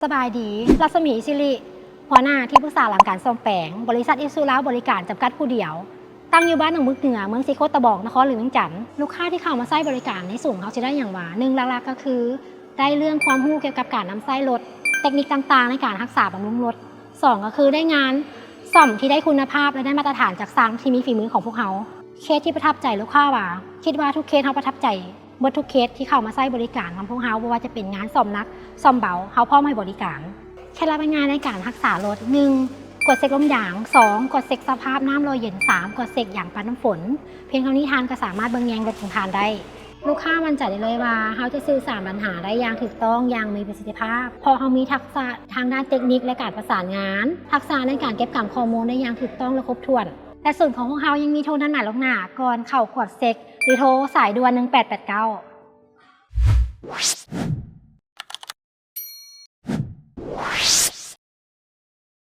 ສະບາຍດີ, ລັດສະໝີ ອິດສິລິ, ຫົວໜ້າທີ່ປຶກສາຫຼັງການສ້ອມແປງ ບໍລິສັດ ອິດຊູລາວ ບໍລິການ ຈຳກັດຜູ້ດຽວ, ຕັ້ງຢູ່ບ້ານໜອງໝຶກເໜືອ, ເມືອງສີໂຄດຕະບອງ, ນະຄອນຫຼວງວຽງຈັນ. ລູກຄ້າທີ່ເຂົ້າມາໃຊ້ບໍລິການໃນສູນເຮົາຊິໄດ້ຫຍັງຫວາ? ໜຶ່ງ ຫຼັກໆ ກໍຄື ໄດ້ເລື່ອງຄວາມຮູ້ກ່ຽວກັບການນຳໃຊ້ລົດ, ເຕັກນິກຕ່າງໆ ໃນການຮັກສາບຳລຸງລົດ. ສອງ ກໍຄືໄດ້ງານສ້ອມທີ່ໄດ້ຄຸນນະພາບ ແລະ ໄດ້ມາດຕະຖານຈາກຊ່າງທີ່ມີຝີມືຂອງພວກເຮົາ. ເຄສທີ່ປະທັບໃຈລູກຄ້າວ່າ, ຄິດວ່າທຸກເຄສເຮົາປະທັບໃຈ ເບິດທຸກເຄສທີ່ເຂົ້າມາໃຊ້ບໍລິການນຳພວກເຮົາ, ບໍ່ວ່າຈະເປັນງານສ້ອມໜັກ, ສ້ອມເບົາ, ເຮົາພ້ອມໃຫ້ບໍລິການ. ເຄັດລັບງ່າຍໆໃນການຮັກສາລົດ, ໜຶ່ງ ກວດເຊັກລົມຢາງ, ສອງ ກວດເຊັກສະພາບນ້ຳຫຼໍ່ເຢັນ, ສາມ ກວດເຊັກຢາງປັ້ນນ້ຳຝົນ. ພຽງເທົ່ານີ້ທ່ານກໍສາມາດເບິ່ງແຍງລົດຂອງທ່ານໄດ້. ລູກຄ້າໝັ້ນໃຈໄດ້ເລີຍວ່າ ເຮົາຈະສື່ສານບັນຫາໄດ້ຢ່າງຖືກຕ້ອງ, ຢ່າງມີປະສິດທິພາບ, ເພາະເຮົາມີທັກສະທາງດ້ານເຕັກນິກ ແລະ ການປະສານງານ, ທັກສະໃນການເກັບກຳຂໍ້ມູນໄດ້ຢ່າງຖືກຕ້ອງ ແລະ ຄົບຖ້ວນ. ແລະ ສູນຂອງພວກເຮົາຍັງມີໂທນັດໝາຍລ່ວງໜ້າກ່ອນເຂົ້າກວດເຊັກ ຫຼື ໂທສາຍດ່ວນໜຶ່ງແປດແປດເກົ້າ.